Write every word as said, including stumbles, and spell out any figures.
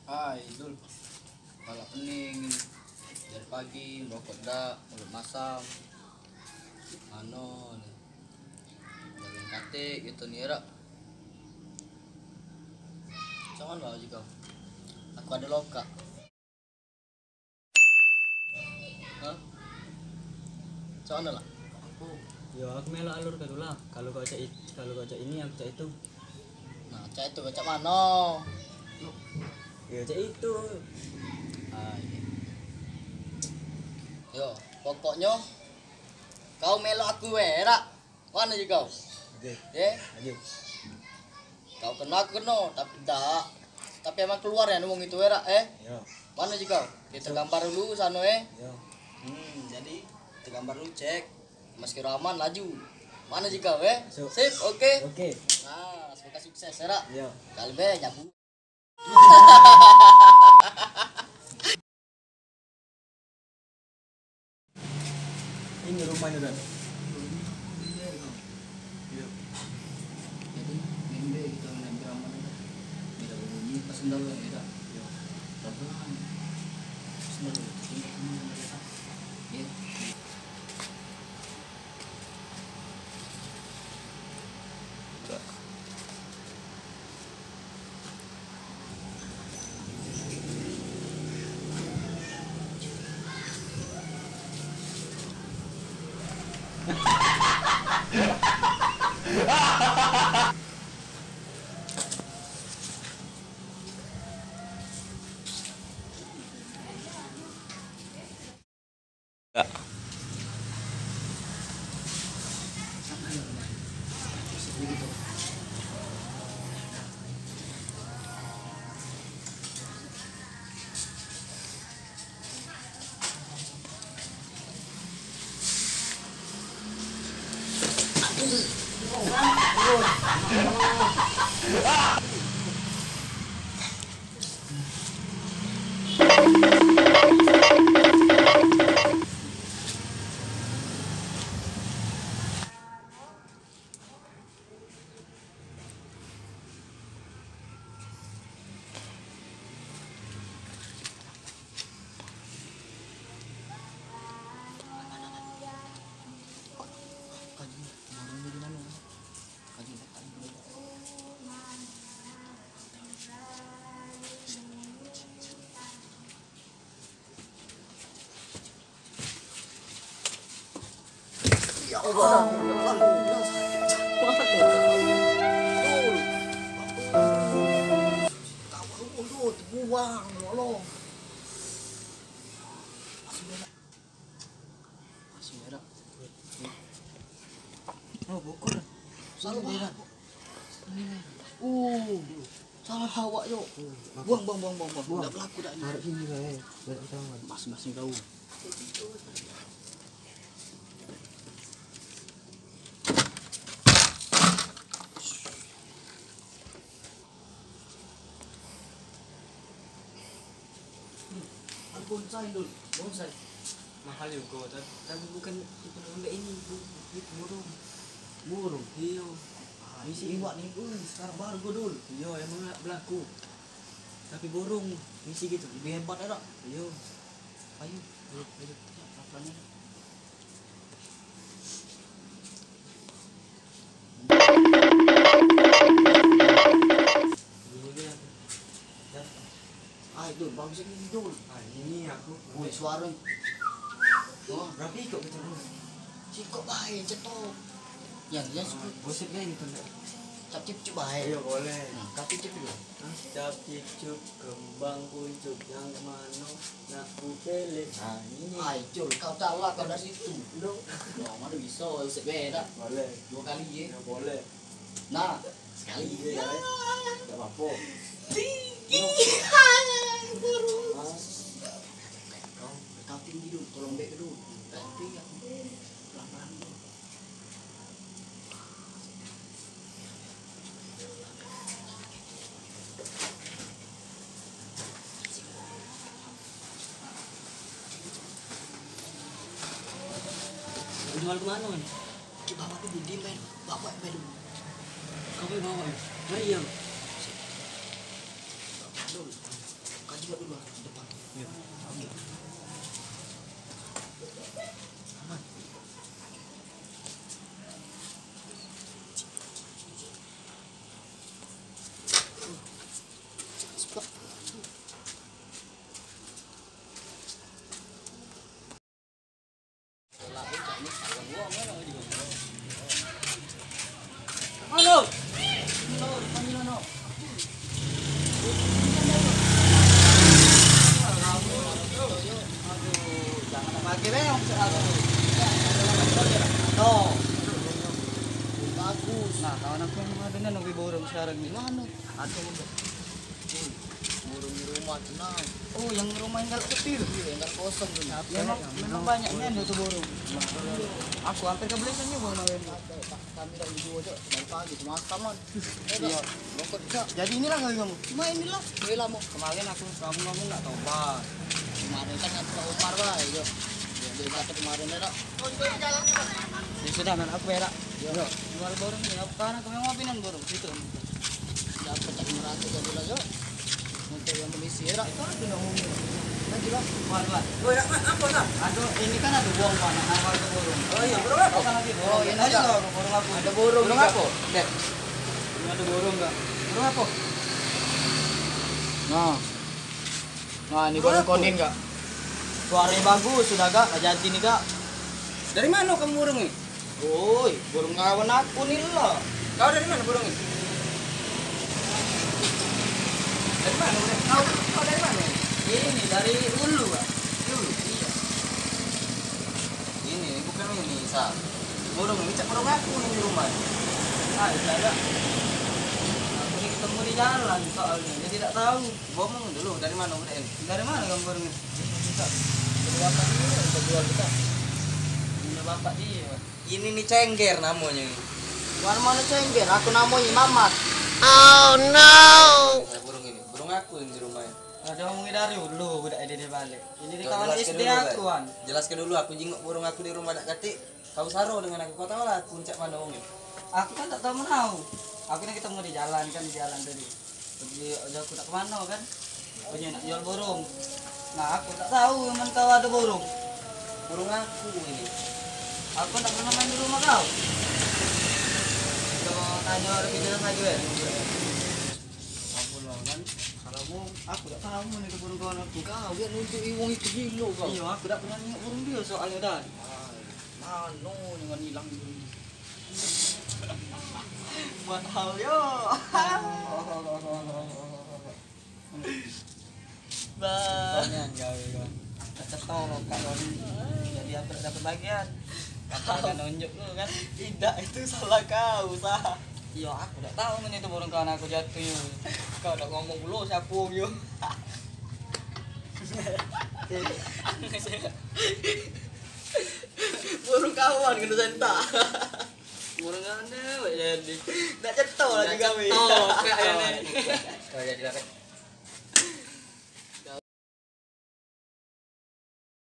Hai, Dul. Kepala pening. Dari pagi, merokok dak, mulut masam. Mano ni? Dari katik gitu ni, Rak. Macam mana lagi kau? Aku ada lokak. Hah? Cak mana lah? Aku, yo, aku melok alur ke dulu lah. Kalau kau cak it-, kalau kau cak ini, aku cak itu. Nah, cak itu, cak mana? Yo, cak itu. Ah, iya. Yo, pokoknyo kau melok aku, eh, Rak. Mano je kau? Oke. Eh? Lanjut. Kau keno, aku keno, tapi dak. Tapi emang keluar ya wong itu, eh, Rak, eh? Yo. Mano je kau? Kita gambar dulu sano, eh. Yo. Hmm, jadi kita gambar dulu, cek. Mas kira aman, laju. Mano je kau, eh? Masuk. Sip, oke. Oke. Nah, semoga sukses, eh, Rak. Yo. Kalau be, jago. Ini rumahnya, Dan. Iya. Jadi, mimpi kita ngeliat drama nih, kan. Beda bunyi, pas sendal ya, beda. Iya. Pelan-pelan. Sendal ya, tinggal ini, sendal ya, kan. Iya. Ya Allah. Buang, ya Allah. Masih merah. Oh, bokor. Salah. Oh, salah awak, yo. Buang, buang, buang, buang, buang. Buang. Dak belaku dak ni. Taruh sini lah, eh. Banyak ketahuan. Masing-masing tahu. Ada bonsai, Dul. Bonsai. Mahal juga, tapi, tapi bukan, bukan ambek ini, bu-, bu-, burung. Burung? Iyo. Ah, isi iwak ni, uh, sekarang baru gua, Dul. Iyo, emang nak belaku. Tapi burung, isi gitu, lebih hebat, dak? Iyo. Ayo, ayo, ayo. Pelan-pelan, ya. Ai, Dul, bagus ini, Dul. Ah, ini aku. Woi, suara. Oh, berapa ikut kita, Dul? Sikok bae, cetok. Ya, ya, sikok. Gosip kan itu, Dul. Cap cip cip bae. Iya, boleh. Nah, cap cip cip dulu. Hah? Cap cip cip, kembang kucuk yang mano nak ku pilih. Ah, ini. Ai, Jul, kau salah, kau dari situ. Dok. Yo, mano bisa, usik beda. Boleh. Dua kali, ye. Ya, boleh. Nah, sekali. Iya, ya. Ndak apa-apa. Tinggi. Burung. Ah. Kau, kau tinggi dulu, tolong bek dulu. Tapi aku pelan-pelan dulu. Jual ke mano ni? Ke bawah tu, di main. Bawa main dulu. Kau main bawah ni? Nah, iya. Bawa dulu. Sekarang di mana? Ada, Bang. Burung di rumah, tenang. Oh, yang rumah yang galak sepi tu? Iya, yang galak kosong tu. Memang, memang banyak nian dia tu burung. Aku hampir kebelesan juga kemarin. Kami dah video aja, dari pagi semalam. Iya. Rokok juga. Jadi inilah kali kamu? Cuma inilah. Inilah mau. Kemarin aku kamu ngomong nggak tobat. Kemarin kan aku Umar lah, iya. Dia kata kemarin ya, Dok. Ya sudah, man, aku berak. Yo. Luar burung ni, aku kan aku memang pinan burung situ. Ya, aku tak merasa jadi lah, yo. Untuk yang polisi ya, Dok. Itu ada nak ngomong. Lagi, Dok. Wah, wah. Woi, nak, Mat, apa, Dok? Aduh, ini kan ada buang, Pak, nak naik warga burung. Oh iya, burung apa? Apa lagi? Oh, ini ada burung aku. Ada burung. Burung apa? Dek. Ini ada burung, Kak. Burung apa? Nah. Nah, ini burung konin, Kak. Suaranya bagus sudah, Kak. Nggak jadi nih, Kak. Dari mana kamu burung ini? Oi, burung kawan aku nih lah. Kau dari mana burung ini? Dari mana burung? Kau, kau dari mana? Ini dari Ulu, Kak. Ulu? Iya. Ini bukan ini, Sa. Burung ini cak burung aku nih di rumah. Ah, tidak ada. Aku ini ketemu di jalan soalnya, dia tidak tahu. Ngomong dulu, dari mana budak ini? Dari mana kamu burung ini? Punya bapak dia, kita jual kita. Punya bapak dia. Ini nih cengger namanya. Mana mana cengger? Aku namanya Mamat. Oh no. Burung ini, burung aku yang di rumah ini. Ada ngomongin dari dulu, budak ini dia balik. Ini di kawan S D aku, Wan. Jelaske dulu, aku jingok burung aku di rumah dak katik. Kau saro dengan aku, kau tahu lah puncak mana wong ni? Aku kan tak tahu menau. Aku ni ketemu di jalan kan, di jalan tadi. Pergi aja aku nak ke mana kan? Punya nak jual burung. Nah, aku tak tahu memang kau ada burung. Burung aku ini. Aku tak pernah main di rumah kau. Kau tanya orang kita saja kan. Aku lah kan, kalau mau, aku tak tahu mana tu burung kawan aku. Kau yang nunjuk wong itu gilo kau. Iya, aku tak pernah tengok burung dia soalnya dah. Mano dengan hilang dulu. Buat hal yo. Bah. Banyak gawe kan. Cetok kak Roni. Jadi aku dak dapat bagian. Kata kan nunjuk lu kan. Tidak, itu salah kau, sah. Yo, aku dak tahu men itu burung kawan aku jatuh yo. Kau dak ngomong pulo siapa yo. Burung kawan kena sentak. Burung kawan deh, wek jadi. Dak cetok lagi kami. Cetok, kak, ini. Kau jadi lah, Kak.